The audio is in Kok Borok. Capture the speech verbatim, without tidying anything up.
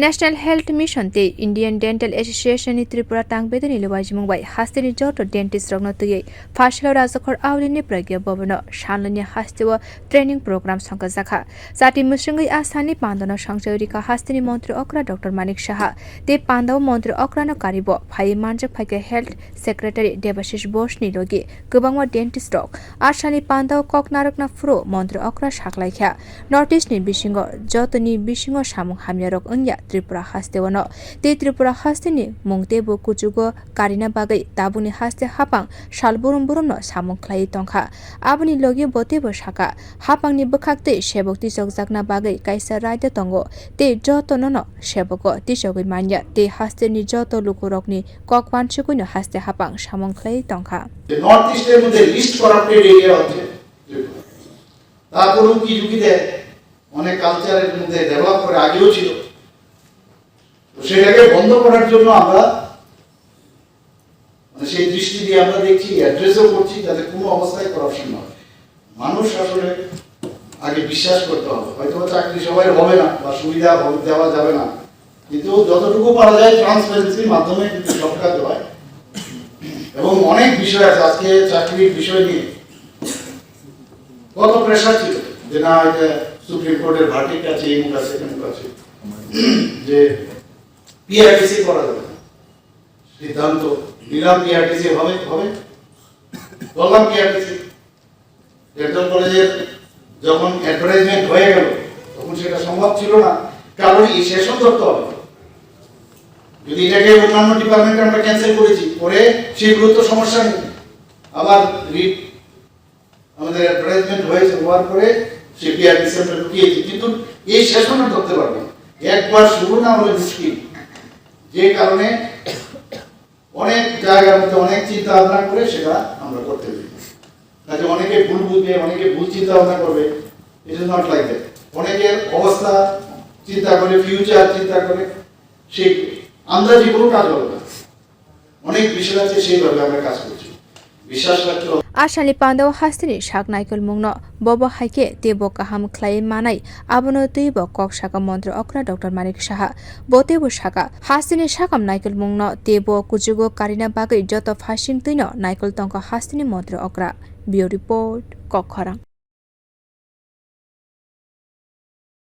National Health Mission tei Indian Dental Association ni Tripura tangbedini lwbaijimung bai hasteni joto dentist rokno twiwi Phaisalo Rajakhor Auli ni pragya bhavan o salnwini hasteo training program songkhajakha. Chati mwswngwi a salni pandano songchai rikha hasteni montri okra Doctor Manik Saha tei pandao montri okrano karibo phaiwi manjak phaikha Health Secretary Debashish Bose ni logi kwbangma dentist rok. A salni pandao kok narwkna phuru montri okra saklaikha. North East ni bisingo jotoni bisingo samung hamyarok wngya Tripura hasteo no. Tei Tripura hasteni mung teibo kuchugo karina bagwi tabukni haste hapang sal burum burumno samung khlaiwi tongkha. Aboni logi bo teibo sakha, hapangni bwkhak tei sebok tisokjakna bagwi kaisa raida tongo tei jotono no sebogo tisogwi manya tei hasteni joto lukurokni kok wansugwino haste hapang samung khlaiwi tongkha. যে নর্থ ইস্টের মধ্যে list corrupted area হচ্ছে ত্রিপুরা। তারপরে উকি ঝুঁকি দেয়, অনেক কালচারের মধ্যে ডেভেলপ করে আগেও ছিল। তো সেটাকে বন্ধ করার জন্য আমরা, মানে, সেই দৃষ্টি দিয়ে আমরা দেখছি, অ্যাড্রেসও করছি, যাতে কোনো অবস্থায় করাপশন না হয়। মানুষ আসলে আগে বিশ্বাস করতে হবে। হয়তো বা চাকরি সবাই হবে না বা সুবিধা হবে, দেওয়া যাবে না, কিন্তু যতটুকু পারা যায় ট্রান্সপারেন্সির মাধ্যমে কিন্তু সব কাজ হয়। এবং অনেক বিষয় আছে, আজকে চাকরির বিষয় নিয়ে কত প্রেশার ছিল যে না, এটা সুপ্রিম কোর্টের ভার্ডিক্ট আছে, এই মুখ আছে, তেমুক আছে, যে পিআরটিসি করা যাবে না। সিদ্ধান্ত নিলাম পিআরটিসি হবে, হবে, বললাম পিআরটিসি। ডেন্টাল কলেজের যখন অ্যাডভার্টাইজমেন্ট হয়ে গেল, তখন সেটা সম্ভব ছিল না, কারণ এই সেশন ধরতে হবে। যদি এটাকে অন্যান্য ডিপার্টমেন্টে আমরা ক্যান্সেল করেছি, পরে সেগুলো তো সমস্যা নেই, আবার রি-, আমাদের অ্যাডভার্টাইজমেন্ট হয়েছে, হওয়ার পরে সে পিআরটিসি আমরা ঢুকিয়েছি, কিন্তু এই সেশন আর ধরতে পারবে না। একবার শুরু না হলে মুশকিল, যে কারণে অনেক জায়গার মধ্যে অনেক চিন্তা ভাবনা করে সেটা আমরা করতে পারি। কাজে অনেকে ভুল বুঝবে, অনেকে ভুল চিন্তা ভাবনা করবে। It is not like that. অনেকের অবস্থা চিন্তা করে, ফিউচার চিন্তা করে, সেই আন্দাজে কোনো কাজ হবে না। অনেক বিষয় আছে, সেইভাবে আমরা কাজ করছি। বিশ্বাস রাখতে হবে। A salni pandao hasteni sak naikolmungno bobo hai khe teibo kaham khlaiwi manai, abono twibo kok saka montri okra Doctor Manik Saha. Bo teibo saka, hasteni sakam naikolmungno teibo kuchugo karina bagwi joto phaising twino naikol tongkha hasteni montri okra. Bureau Report, Kokkhorang.